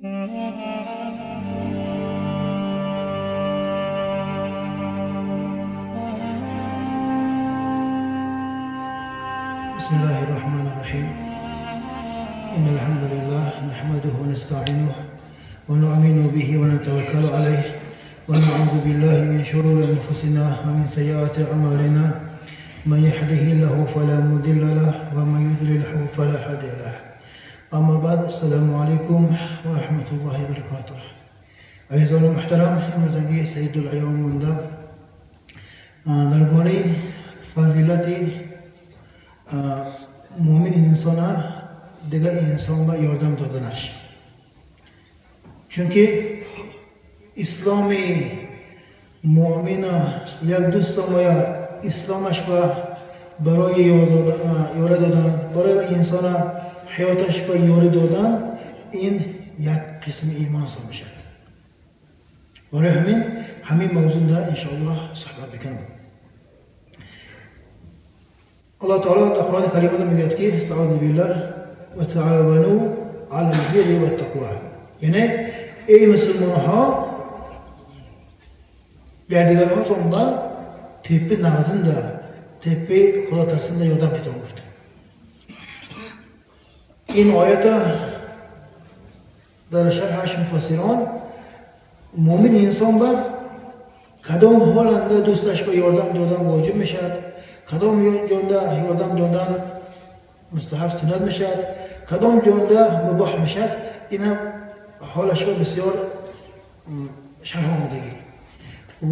بسم الله الرحمن الرحيم. إن الحمد لله نحمده ونستعينه ونؤمن به ونتوكل عليه ونعوذ بالله من شرور أنفسنا ومن سيئات أعمالنا. من يهده الله فلا مضل له ومن يضلله فلا هادي له. أما بعد، السلام عليكم ورحمة الله وبركاته. عزیزان محترم، امروزگی سید العیان مونده درباره فضیلت муъмин инсона дигар инсон ба ёрдам доданаш, чунки исломи муъмина як дӯста моя исломаш ба барои ёра додан, барои инсона ҳаёташ ба ёрӣ додан, ин як қисми имон ҳисоб мешавад. Барои ҳамин мавзӯъда иншоаллоҳ суҳбат мекунам. Аллоҳ таоло дар Қуръони Каримада мегӯяд, ки استعاذ بالله: وتعاونوا على البر والتقوى. Яъне эй мусулмонҳо, якдигарҳотон ба теппи нағзинда, теппи худотарсинда ёрдам китон, гуфт. Ин оята дар шарҳаш муфассирон муъмин инсон ба кадом ҳоланда дӯсташ ба ёрдам додан воҷиб мешавад, кадом ҷонда ёрдам додан мустаҳаб, суннат мешавад, кадом ҷонда мубоҳ мешавад, ина ҳолашба бисёр шарҳ омадагӣ.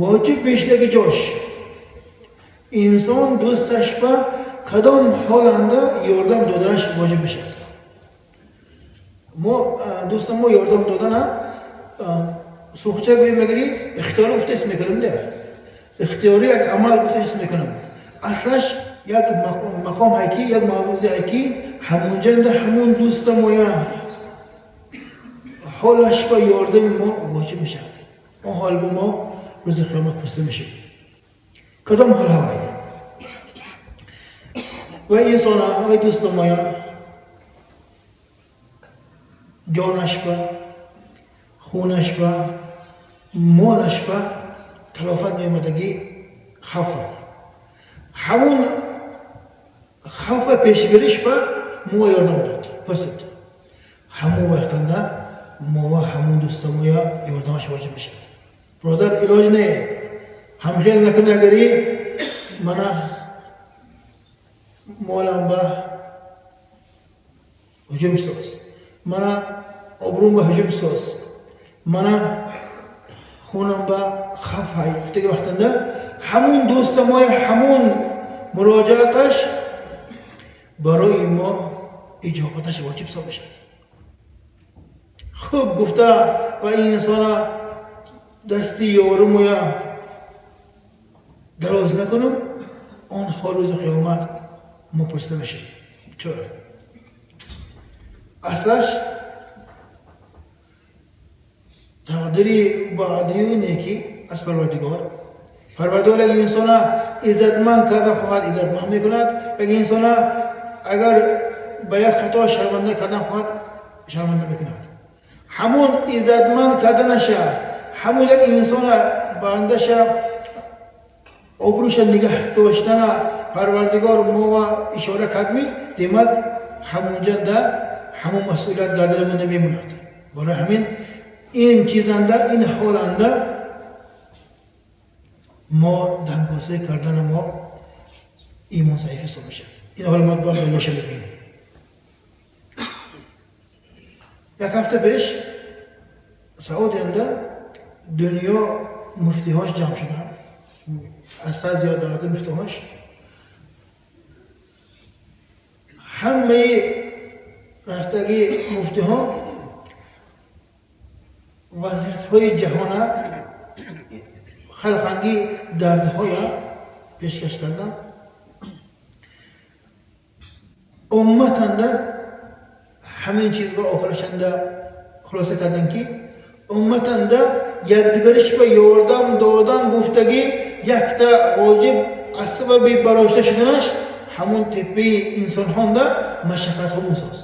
Воҷиб пешдаги ҷош инсон дӯсташ ба кадом ҳоланда ёрдам доданаш воҷиб мешавад. Мо дӯстам мо ёрдам додана сухча гӯем, мегирӣ, ихтиёрӣ гуфта ҳис мекунем, де ихтиёрӣ як амал гуфта ҳис мекунам. Аслаш як мақом ҳайки, як мавзӯе ҳайки, ҳамунҷанда ҳамун дӯста моя ҳолаш ба ёрдами мо воҷиб мешавад. Он ҳол ба мо рӯзи қиёмат пурсида мешавад. Кадом ҳол ҳавай ва инсона ва дӯста моя ҷонаш ба, хунаш ба, молаш ба талофат меомадагӣ, хавфа, ҳамун хавфа пешгириш ба мо ёрдам дод, пурсид, ҳамун вақтанда мова ҳамун дӯстамоя ёрдамаш воҷиб мешавад. Бародар, илоҷ не, ҳамхел накунӣ, агари мана молам ба ҳуҷум соз, мана обрӯм ба ҳуҷум соз, мана хунам ба хавф ҳай гуфтаги вақтанда ҳамун дӯстамоя ҳамун муроҷиаташ барои мо иҷобаташ воҷиб ҳисоб мешавад. Хуб гуфта ва инсона дасти ёрумоя дароз накунам, он ҳол рӯзи қиёмат мо пурсида мешавем. Чаро? Аслаш тақдири баъдию некӣ аз Парвардигор. Парвардигор як инсона иззатманд карда хоҳад, иззатманд мекунад, як инсона агар ба як хато шарманда кардан хоҳад, шарманда мекунад. Ҳамун иззатманд карданаша, ҳамун як инсона бандаша обрӯша нигаҳ доштана Парвардигор мова ишора кардми, демак ҳамунҷанда ҳамун масъулият гардани мо намемонад. Барои ҳамин ин чизанда, ин ҳоланда мо дангосӣ кардана мо имон заиф ҳисоб мешавад. Ин ҳол мо бояд долоша мегӯем. Як ҳафта пеш Саудиянда дунё муфтиҳош ҷамъ шуданд, аз 100 зиёд давлати муфтиҳош, ҳамаи рафтагии муфтиҳо вазъиятҳои ҷаҳона, халқангӣ дардҳоя пешкаш карданд. Умматанда ҳамин чизро охирашанда хулоса карданд, ки умматанда якдигариш ба ёрдам додан гуфтагӣ якта воҷиб аз сабаби барошта шуданаш ҳамун теппаи инсонҳонда машаққатҳо мусоз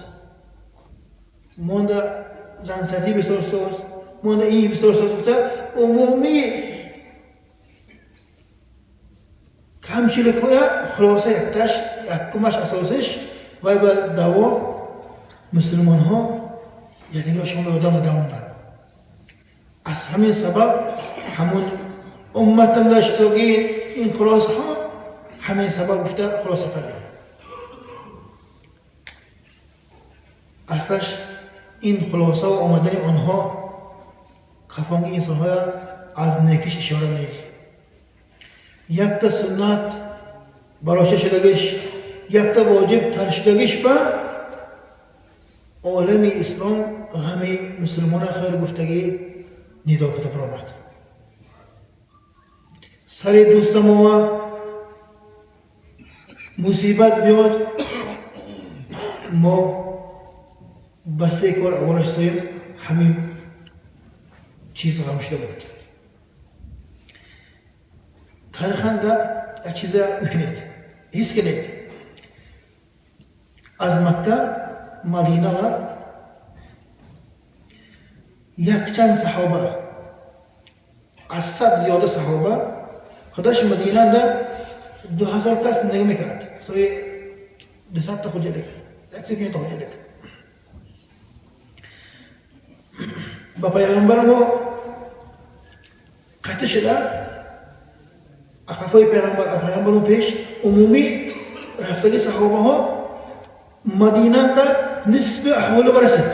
монда. зансатӣ бисёр соз, монда ин бисёр соз гуфта умумӣ камчиликҳоя хулоса якташ якумаш асосиш вай ба даво мусулмонҳо якдигарро шуморо ёдам надавомданд. Аз ҳамин сабаб ҳамон умматан доштагии ин хулосаҳо ҳамин сабаб гуфта хулоса кардем. Аслаш ин хулоса ва омадани онҳо қафонги инсонҳоя аз некиш ишора не. Якта суннат барошта шудагиш, якта воҷиб тар шудагиш ба олами ислом ғами мусулмона хайр гуфтагӣ нидо карда баромад. Сари дӯстамова мусибат биёд, мо ба се кор аввалаш соем ҳамин чиз ғам шуда буд. Таъриханда як чиза мекунед, ҳис кунед. Аз Макка Мадинава якчанд саҳоба, аз 100 зиёда саҳоба, худаш Мадинанда 2000 кас зиндагӣ мекард. Сои 200 та хоҷалик, 150 та хоҷалик. Ба пайғамбар мо қатъ шуда ақафои пайғамбар, аз пайғамбар пеш умумӣ рафтаги саҳобаҳо Мадинанда нисфи аҳолӣ расид.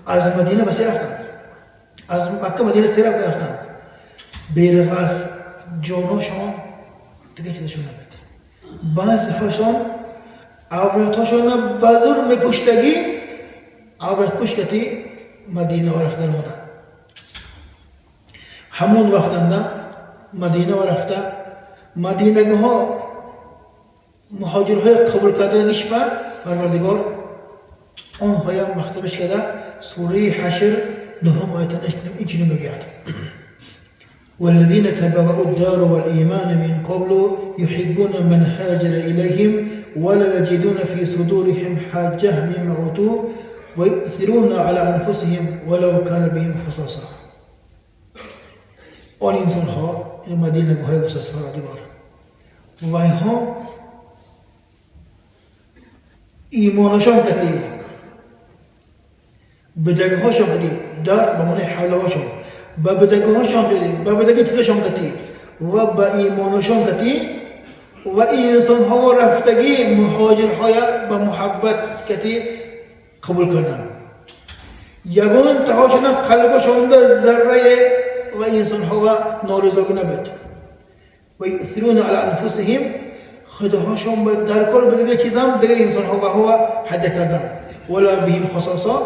Аз Мадина ба се рафтанд. Аз Макка Мадина се рафтанд. Берғаз ҷоношон дига чизашон набуд. Баъзеҳошон авратҳошонро ба зур мепӯштагӣ, авратпӯш кати Мадина ва рафта омаданд. Ҳамон вақтанда Мадина ва рафта мадинагиҳо муҳоҷирҳои қабул карданагиш ба Парвардигор онҳоям махтабиш карда сураи Ҳашр нуҳум оятан инчунин мегӯяд: والذين تبوأوا الدار والإيمان من قبل يحبون من هاجر إليهم ولا يجدون في صدورهم حاجة مما أوتوا ويؤثرون على أنفسهم ولو كان بهم خصاصة. Он инсонҳо мадинагоҳои гуфтааст Парвардигор, вайҳо имонашон кати бидагиҳошон кати дар ба маънои ҳавлаҳошон ба бидагиҳошон кати ба бидаги чизашон кати ва ба имонашон кати ва инсонҳо рафтагӣ муҳоҷирҳоя ба муҳаббат кати қабул карданд. Ягон таҳошона қалбашонда заррае ва инсонҳоа норизогӣ набуд. Ва юъсируна ала анфусиҳим худоҳошон ба дар кор ба дига чизам дига инсонҳо ба ҳува ҳадя карданд. Вала биҳим хасоса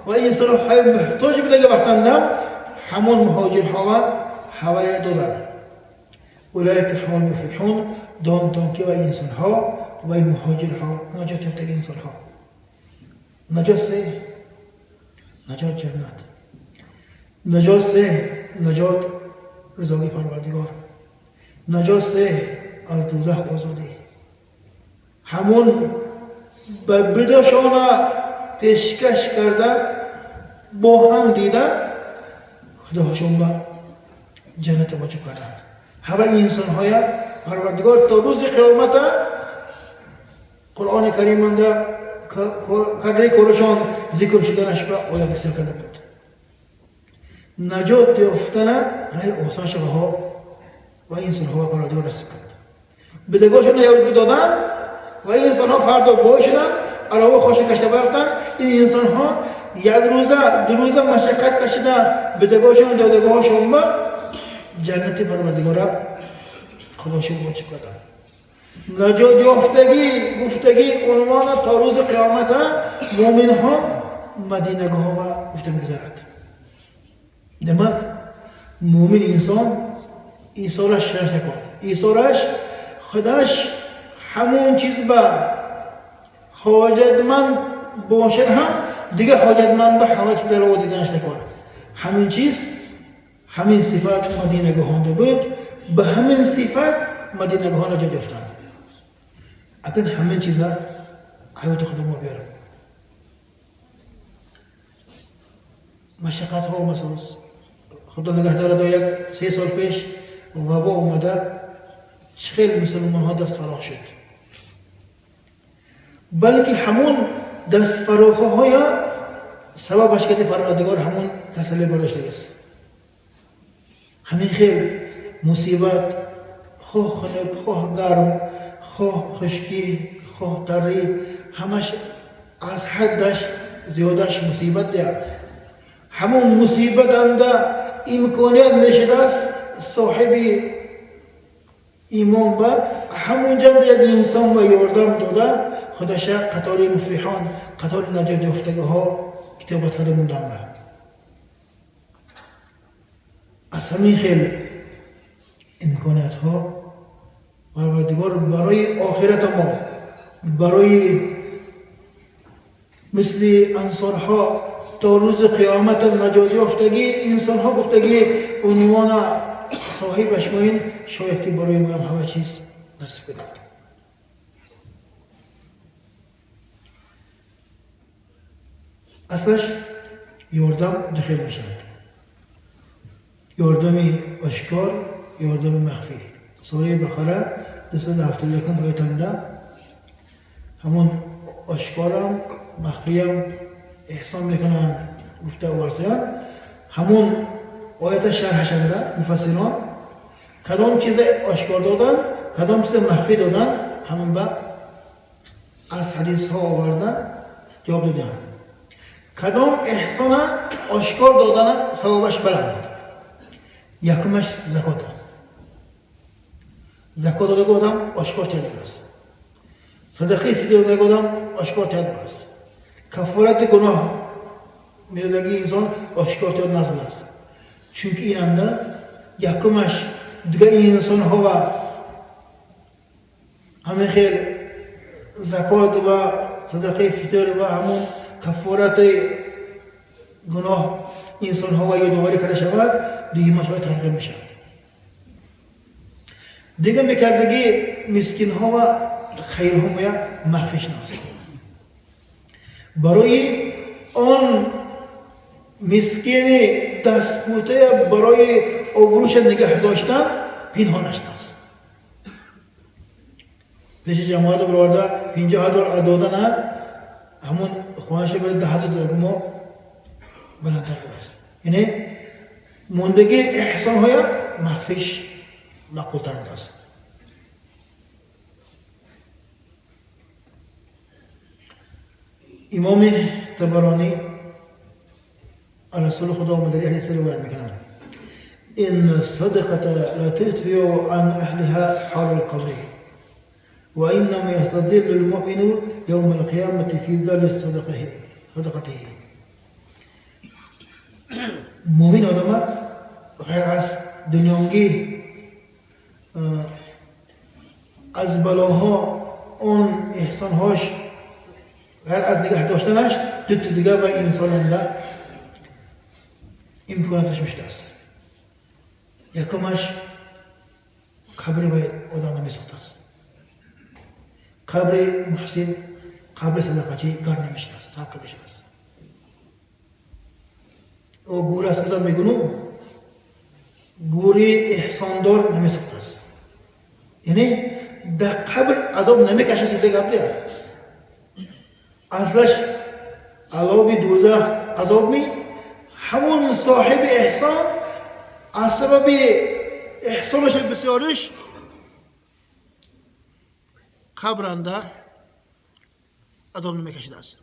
ва инсонҳои муҳтоҷ будаги вақтанда ҳамон муҳоҷирҳоа ҳавая доданд. Улайка ҳумул муфлиҳун, донтон ки ва инсонҳо ва муҳоҷирҳо наҷот ёфтаги инсонҳо. Наҷот се, наҷот ҷаннат, наҷот се, наҷот ризоги Парвардигор, наҷот се, аз дӯзах озодӣ. Ҳамон ба бидошона пешкаш карда бо ҳам дида худоҳошон ба ҷанната воҷиб карданд. Ҳама инсонҳоя Парвардигор то рӯзи қиёмата Қуръони Кариманда кардаи корашон зикр шуданаш ба оят зикр карда буд. Наҷот ёфтана раҳи осон шаваҳо ва инсонҳо Парвардигор насиб кард. Бидагоҳшонро ёд бидоданд ва инсонҳо фардо бой шуданд, арова хоша кашта барафтанд. Ин инсонҳо як рӯза ду рӯза машаққат кашида бидагоҳшон додагоҳошон ба ҷаннати Парвардигора худошон воҷиб карданд. Наҷот ёфтагӣ гуфтагӣ унвона то рӯзи қиёмата муъминҳо мадинагоҳо ба гуфта мегузарад. Демак, муъмин инсон исораш шарт кун, исораш худаш ҳамон чиз ба ҳоҷатманд бошад ҳам дигар ҳоҷатманд ба ҳама чизаро диданаш накун. Ҳамин чиз, ҳамин сифат мадинагоҳонда буд, ба ҳамин сифат мадинагоҳон наҷот ёфтанд. Акн ҳамин чиза ҳаёти худо мо биёрем. машаққатҳо омасоз. Худо нигоҳ дорад, як 3 сол пеш вабо омада чӣ хел мусулмонҳо дастфароғ шуд, балки ҳамун дастфароғҳоя сабабаш карди Парвардигор ҳамун касале бардоштагист. Ҳамин хел мусибат, хоҳ хунук, хоҳ гарм, хоҳ хушкӣ, хоҳ тарӣ, ҳамаш аз ҳаддаш зиёдаш мусибат диҳад. Ҳамун мусибатанда имконият мешудааст соҳиби имон ба ҳамун ҷанда як инсон ба ёрдам дода худаша қатори муфлиҳон, қатори наҷот ёфтагиҳо китобат карда мондан ба. Аз ҳамин хел имкониятҳо Парвардигор барои охирати мо, барои мисли ансорҳо то рӯзи қиёмат наҷот ёфтагӣ инсонҳо гуфтагӣ унвона соҳибаш моин, шояд ки барои моям ҳама чиз насиб кунад. Аслаш ёрдам ду хел мешавад: ёрдами ошкор, ёрдами махфӣ. Сураи Бақара 271 оятанда ҳамон ошкорам махфиям эҳсон мекунанд гуфта оварсаянд. Ҳамон оята шарҳашанда муфассирон кадом чиза ошкор доданд, кадом чиза махфӣ доданд, ҳамон ба аз ҳадисҳо оварда ҷавоб доданд. Кадом эҳсона ошкор додана савобаш баланд. Якумаш закота. Закот додаги одам ошкор тиёд будааст, садақаи фитр додаги одам ошкор тиёд будааст, кафорати гуноҳ медодаги инсон ошкор тиёд назд будааст. Чунки инанда якумаш дигар инсонҳо ва ҳамин хел закот ва садақаи фитр ва ҳамун кафорати гуноҳ инсонҳо ва ёдоварӣ карда шавад, дуюмаш бояд тарғиб мешавад. Дигар мекардагӣ мискинҳо ва хайрҳо бояд махфӣ шинос. Барои он мискини дастпӯтая барои обрӯша нигаҳ доштан пинҳон нашинос. Пеши ҷамоата бароварда 50 000 додана ҳамун хонаша барои 10 000 дода мо баландтар будааст. Яъне мондагии эҳсонҳоя махфиш маъқултар будааст. Имоми Табаронӣ расули худо омадаги ҳадисе ривоят мекунанд: إن الصدقة لا تطفئ عن أهلها حر القبر وإنما يستظل المؤمن يوم القيامة في ظل صدقته. مؤمن آدم غیر از دنیانگی از بلاها آن احسانهاش غیر از نگه داشتنش دو تا دیگه به انسان امکاناتش میشته است. یکمش قبر باید آدم نمیساخته است. قبر محسن، قبر صدقچی گرم نمیشته است، سرق میشته است. او گور است که میگنو گوری احساندار نمیساخته است. یعنی در قبر عذاب نمیکشه سیده قبلیه. اصلش عذاب دوزخ عذاب می همون صاحب احسان از سبب احسانش بسیارش قبرنده عذاب نمیکشید است.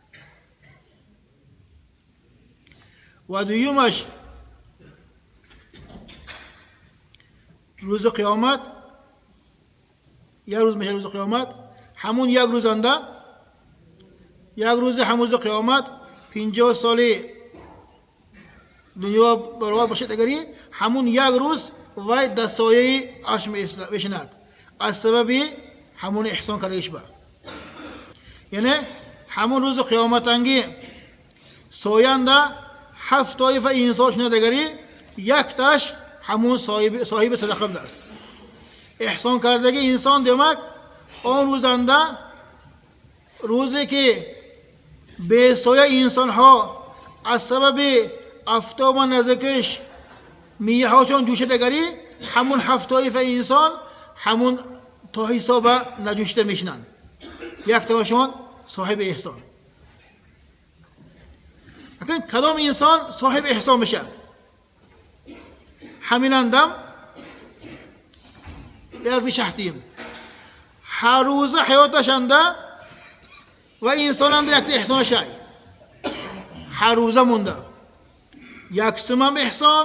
و دویمش روز قیامت، یک روز میشه روز قیامت، همون یک روزنده یک روز همون روز قیامت 50 سالی دنیا برابر باشد، اگری همون یک روز وای در سایه عرش میشیند از سبب همون احسان کردگیش با. یعنی همون روز قیامت انگی ساینده 7 طایفه انسان شنید، اگری یک تاش همون صاحب صدقه بوده است. احسان کردگی انسان demak آن روزنده روزی که به سایه انسان ها از سبب афтоба наздикиш мияҳошон ҷӯшидагарӣ, ҳамун ҳафт тоифа инсон ҳамун то ҳисоба наҷӯшида мешинанд. Яктоашон соҳиби эҳсон. Акун кадом инсон соҳиби эҳсон мешавад? Ҳаминандам язи шаҳтиим ҳар рӯза ҳаёташанда ва инсонанда якта эҳсона шай ҳар рӯза монда як сумам эҳсон,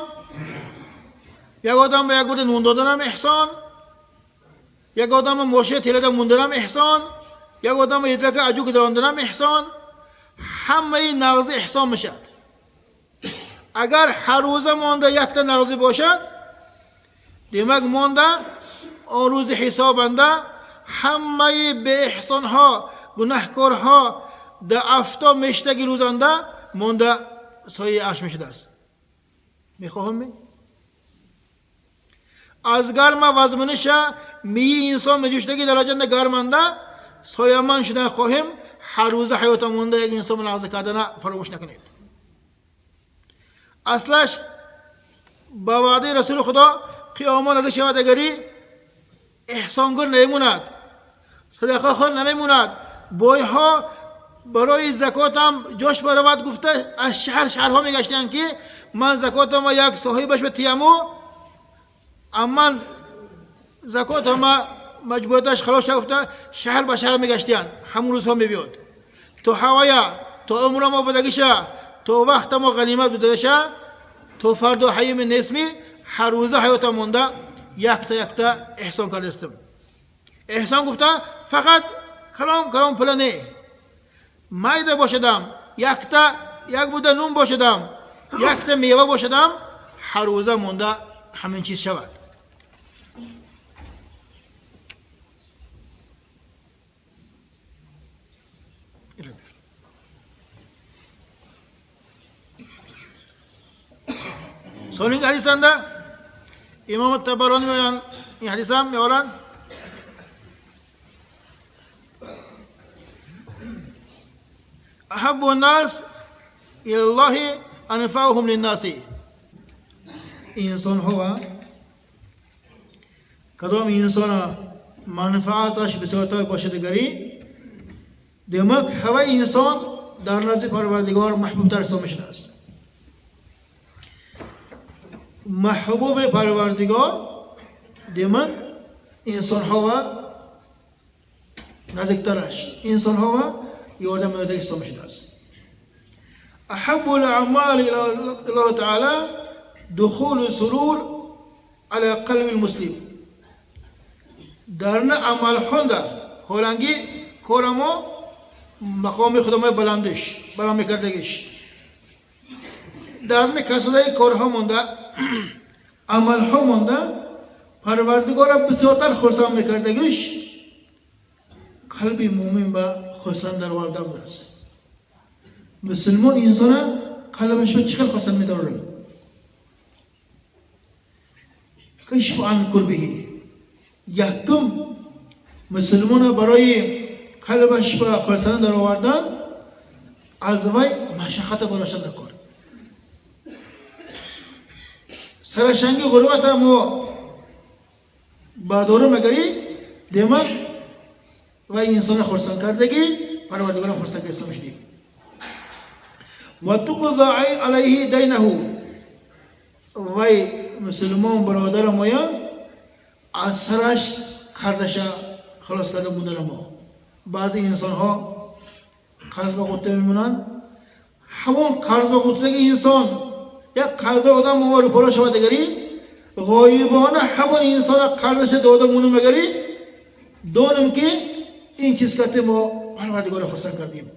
як одам ба як бурда нун доданам эҳсон, як одам ба мошина телада монданам эҳсон, як одам ба ятрака аҷу гузаронданам эҳсон. Ҳамаи нағзи эҳсон мешавад. Агар ҳар рӯза монда якта нағзӣ бошад, демак монда он рӯзи ҳисобанда ҳамаи беэҳсонҳо, гунаҳкорҳо дар афтоб мештаги рӯзанда монда сояи арш мешудааст. Мехоҳам аз гарма вазминиша мии инсон меҷӯштаги дараҷанда гарманда сояман шудан хоҳем. Ҳар рӯза ҳаёта монда як инсон нағзӣ кардана фаромӯш накунед. Аслаш ба ваъдаи расули худо қиёмат наздик шавад, агари эҳсонгӯр намемонад, садақахӯр намемонад, бойҳо барои закотам ҷош баравад гуфта аз шаҳр шаҳрҳо мегаштанд ки ман закотама як соҳибаш ба тияму, амман закотама маҷбурияташ халос шава гуфта шаҳр ба шаҳр мегаштиянд. Ҳамун рӯзҳо мебиёд то ҳавая, то умрамо будагиша, то вақтамо ғанимат будаша, то фардо ҳайими нестми, ҳар рӯза ҳаёта монда якта якта эҳсон кардастам. Эҳсон гуфта фақат калом калом пула не, майда бошадам, якта як буда нун бошадам, якта мева бошадам, ҳар рӯза монда ҳамин чиз шавад. Сонинг ҳадисанда имом Табаронӣ меоянд, ин ҳадисам меоранд. Аҳаббу нас илаллоҳи анфаъуҳум линнаси. Инсонҳо кадом инсона манфааташ бисёртар бошадагарӣ, демак ҳаваи инсон дар назди Парвардигор маҳбубтар ҳисоб мешудааст. Маҳбуби Парвардигор демак инсонҳова наздиктараш, инсонҳова ёрдам медода ҳисоб мешудааст. Аҳаббу л-аъмали илаллоҳи таъала духулу сурур ала қалби лмуслим. Дар на амалҳонда ҳоланги корамо мақоми худомои баландиш баланд мекардагиш, дар на касодаи корҳо монда амалҳо монда Парвардигора бисёртар хурсанд мекардагиш, қалби мӯмин ба хурсанд даровардан будааст. Мусулмон инсона қалбаш ба чӣ хел хурсанд медорам? Кашфу ан курбиҳи. Якум мусулмона барои қалбаш ба хурсанд даровардан аз вай машаққата бардоштан дар кор. Сарашанги ғурбата мо ба дору мегарӣ, демак вай инсона хурсанд кардагӣ, Парвардигорам хурсанд карда мешудем. Ва туқза алайҳи дайнаҳу. Вай мусулмон бародара моя аз сараш қарзаша халос карда бундара мо. Баъзе инсонҳо қарз ба ғутта мемонанд. Ҳамон қарз ба ғуттадаги инсон як қарздор одам мо рӯпаро шавад, агари ғоибона ҳамон инсона қарзаша дода монум, агари донем ки ин чиз кати мо Парвардигора хурсанд кардем.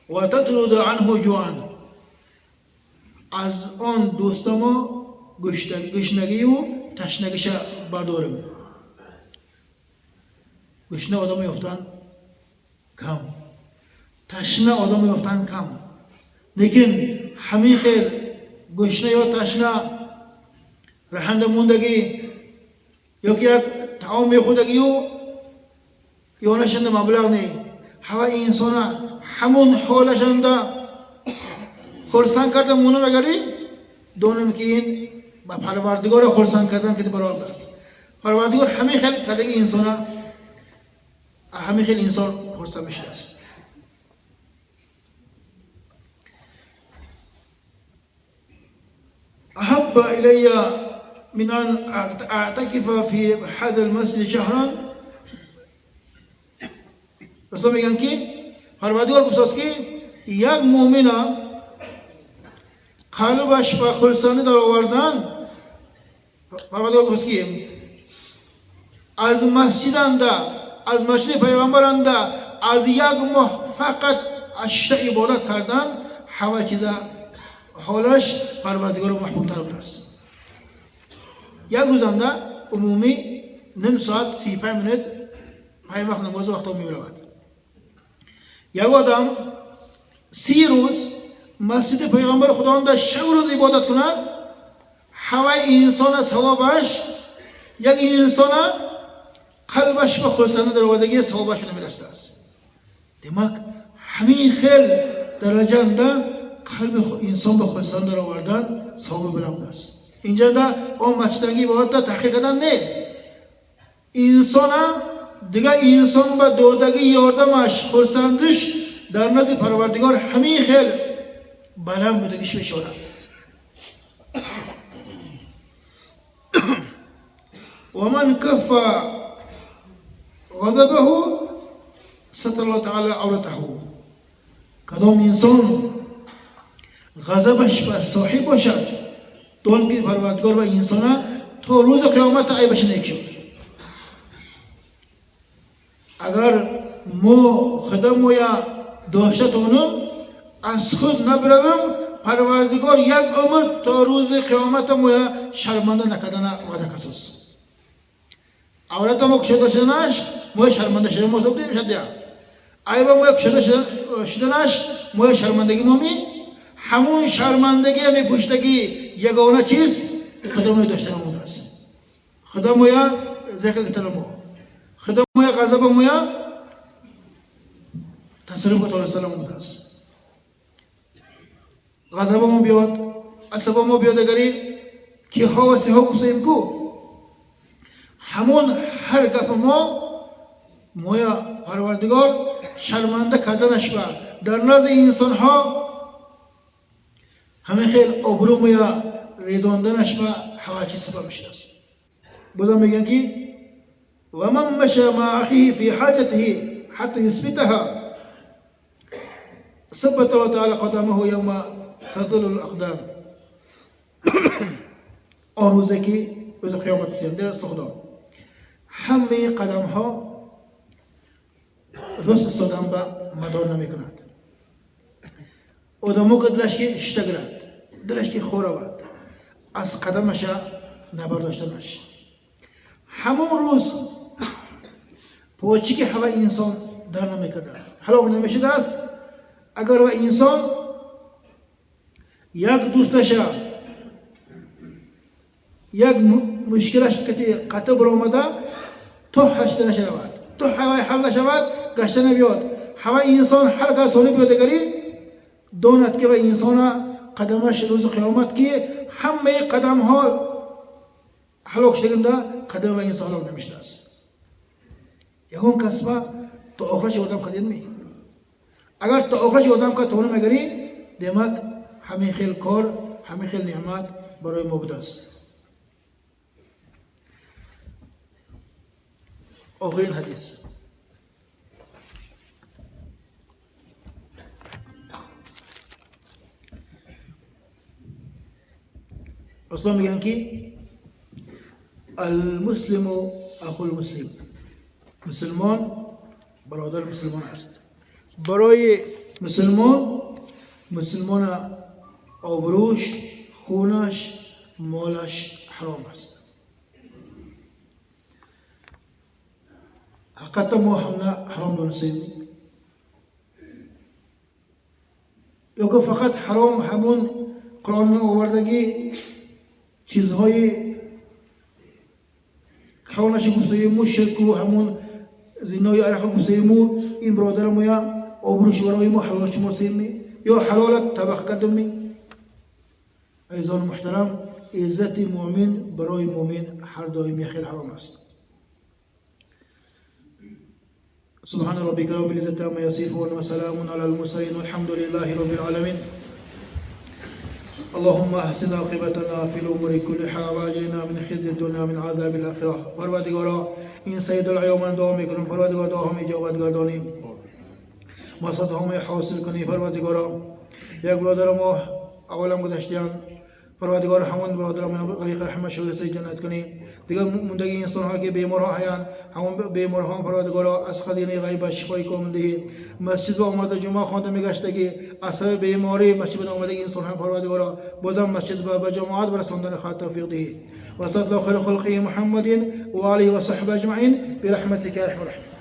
Ва татруда анҳу ҷуан. Аз он дӯстамо гушнагию ташнагиша бардорем. Гушна одамо ёфтан кам, ташна одамо ёфтан кам, лекин ҳамин хел гушна ё ташна раҳанда мондагӣ ёки як таом мехӯрдагию ёнашанда маблағ не, ҳава инсона ҳамон ҳолашанда خرسند کرده مونم اگری دونم که این با پروردگار خرسند کردن که برابر است. پروردگار همه خیلی کردگی انسان، همه خیلی انسان خرسند میشه است. أحب إلي من أن أعتكف في هذا المسجد شهرا. رسول میگن که پروردگار گفت که یک مؤمن قلبش به خرسندی در آوردن، پروردگار گفت که از مسجد، از مسجد پیغمبرنده از یک ماه فقط 8 عبادت کردن، همه چیز حالش پروردگار محبوب تر بوده است. یک روزنده عمومی نیم ساعت 35 منت 5 وقت نماز وقتا می‌رود. یک آدم 30 روز مسجد پیغمبر خداوند 6 روز عبادت کند، همه انسان ثوابش یک انسان قلبش به خرسندی در آوردگی ثوابش نمیرسد است. demak همین خیل درجه قلب انسان به خرسندی در آوردن ثواب بلند است. اینجا ده آن مسجدگی عبادت تحقیق کردن نه، انسان دیگه انسان به دادگی یاردمش خرسندش در نزد پروردگار همین خیل بلند بودگیش بشارد. ومن كف غضبه ستر الله تعالی عورته. کدام انسان غضبش به صاحب باشد، دون که پروردگار و انسان تا روز قیامت عیبش نکشد. اگر ما خودم یا داشته تانم از خود نبروم، پروردگار یک عمر تا روز قیامت ما شرمنده نکردن وعده کساس. عورت ما کشیده شدنش ما شرمنده شدن ما صبح نمیشد یا عیب ما کشیده شدنش ما شرمندگی ما می همون شرمندگی می پشتگی یگانه چیز خدا ما داشتن مونده است. خدا ما ذکر کردن ما، خدا ما غضب ما تصرف تعالی سلام مونده است. غضب ما بیاد، عصب ما بیاد، اگری که ها و سه ها گفتیم کو همون هر گپ ما مویا پروردگار شرمنده کردنش با در نزد انسان ها همه خیلی آبرو مویا ریزاندنش با هوا چیز سبب میشه است. بازم میگن که و من مشى مع اخیه فی حاجته حتی یثبتها ثبت الله تعالی قدمه یوم تظل الاقدام. آن روزی که روز قیامت بسیار در خدا همه قدم ها راست استادن به مدار نمی کند. آدمو که دلش که اشته گرد، دلش که خوره بود، از قدمش نبرداشتنش. همون روز پاچی که هوا انسان در نمی کرده است، هلاک نمی شده است. اگر و انسان یک دوستش یک مشکلش قطع برآمده تا حل نشود، تا هوای حل نشود گشته نبیاد. هوای انسان حل کسانی بیاد دیگری داند که به انسان قدمش روز قیامت که همه قدم ها هلاک شدگنده قدم و انسان هلاک نمیشده است. یکون کسبه تا آخرش یادم کردید می اگر تا آخرش یادم کرد تانو مگری demak همه خیل کار همه خیل نعمت برای ما بوده است. آخرین حدیث اصلا میگن که المسلم اخو المسلم، مسلمان برادر مسلمان است. برای مسلمان مسلمان آبروش، خونش، مالش حرام است. حقیقتا ما همه حرام دانستیم یا که فقط حرام همون قرآن آوردگی چیزهای کانش گفتیم شرک و همون زنای عرق گفتیم این برادر ما یا آبروش برای ما حلال شمرسیم یا حلال طبخ کردم. Азизони муҳтарам, иззати муъмин барои муъмин ҳар доим хеле ҳаром аст. سبحان ربك رب العزة عما يصفون وسلام على المرسلين والحمد لله رب العالمين. اللهم احسن عاقبتنا في الامور كلها واجرنا من خزي الدنيا من عذاب الاخره. پروردگارا، این سید العیام دعا میکنم، پروردگار دعا هم اجابت گردانی، مقصد هم حاصل کنی. پروردگارا، یک برادر ما اولم گذشتیان، پروردگار همون برادر ما غریق رحمت شایسته جنت کنی. دیگر موندگی انسان ها که بیمار ها هستند، همون بیمار ها پروردگارا از خزینه غیب شفای کامل دهی. مسجد به آمده جمعه خوانده میگشتگی از سبب بیماری مسجد به آمدگی انسان ها، پروردگارا بازم مسجد به جماعت برساندن خود توفیق دهی. و صلی الله خیر خلقه محمد و آله و صحبه اجمعین برحمتک یا ارحم الراحمین.